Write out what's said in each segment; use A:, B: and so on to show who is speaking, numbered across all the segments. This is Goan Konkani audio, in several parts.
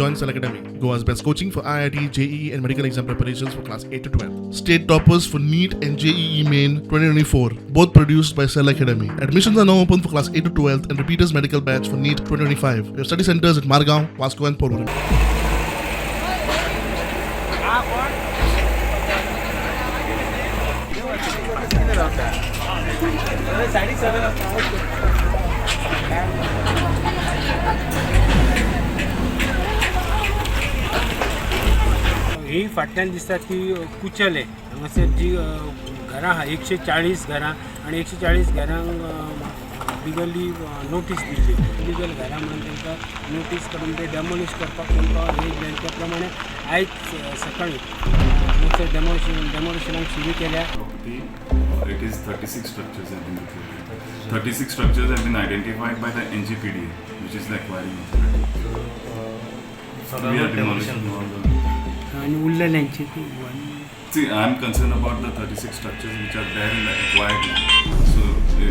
A: Join Cell Academy, Goa's best coaching for IIT, JEE, and medical exam preparations for class 8 to 12. State toppers for NEET and JEE Main 2024, both produced by Cell Academy. Admissions are now open for class 8 to 12 and repeaters medical batch for NEET 2025. We have study centers at Margao, Vasco, and Porvorim.
B: ही फाटल्यान दिसता ती कुचले हांगासर जी घरां आहा 140 घरां आनी 140 घरांक लिगली नोटीस दिल्ली. इलिगल घरां म्हणून तांकां नोटीस करून ते डेमोलिश करपाक तांकां हे दिलें. त्या प्रमाणे आयज सकाळी हांगासर डेमोलिशनाक सुरू केल्या.
C: Property, it is 36 structures have been reported. 36 structures have been identified by the NGPDA, which is the acquiring authority. We are demolishing all the.
B: आनी उरलेल्यांची ती
C: See, I am concerned about the 36 structures which are there in the acquired land. So, the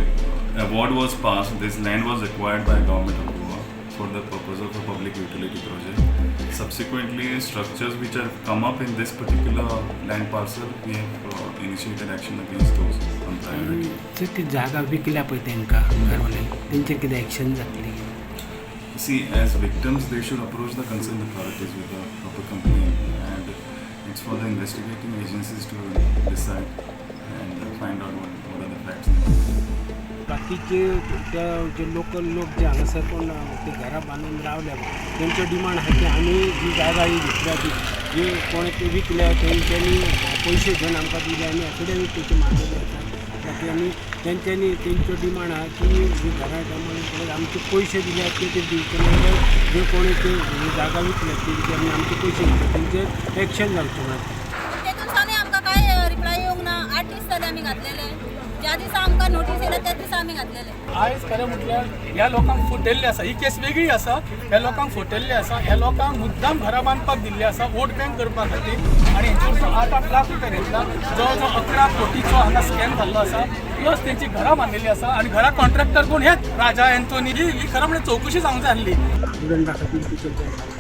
C: award was passed, this land was acquired by Government of Goa for the purpose of a public utility project. Subsequently, structures which have come up in this particular land parcel, we have initiated action against those on priority.
B: Sir, ती जागा विकल्या पळय तांकां घरवाल्यांक, तेंचेर कितें एक्शन जातली?
C: See, as victims, they should approach the concerned authorities with a proper complaint, and it's for the investigating agencies to decide and find out what are the facts.
B: बाकीचे त्या जे लोकल लोक जे हांगासर कोण ते घरां बांदून रावल्या, तेंचो डिमांड आहा की आमी जी जागा ही घेतल्या ती जी कोणें ती विकल्या तेंच्यांनी पयशे घेवन आमकां दिले आनी एफिडेवीट तेची मारलेली आसा. बाकी आनी तेंच्यांनी तेंचो डिमांड आहा की जी घरां डेमोलिश केल्यात, आमचे पयशे दिल्यात ते ते दिवचे, नाजाल्यार जे कोणें ते ही जागा विकल्या ती आमी आमचे पयशे घेतले तेंचेर एक्शन जावचें म्हणून.
D: तेतून सावन आमकां कांय रिप्लाय येवंक ना. 8 दीस जाले आमी घातलेले. ज्या दिसा आमकां नोटीस येयल्या त्या दिसा आमी घातलेले.
E: आयज खरें म्हटल्यार ह्या लोकांक फटयल्ले आसा. ही केस वेगळी आसा. ह्या लोकांक फटयल्ले आसा. ह्या लोकांक मुद्दाम घरां बांदपाक दिल्ली आसा वोट बँक करपा खातीर आनी हेंचे 8-8 लाख रुपया घेतला. जवळ जवळ 11 कोटीचो हांगा स्कॅम जाल्लो आसा. प्लस तेंची घरां बांदिल्ली आसा आनी घरां कॉन्ट्रॅक्टर कोण? हेच राजा एन्थोनी. ही ही खरें म्हणल्यार चवकशी जावंक जाय आसली.
B: स्टुडंटा खातीर ती करता.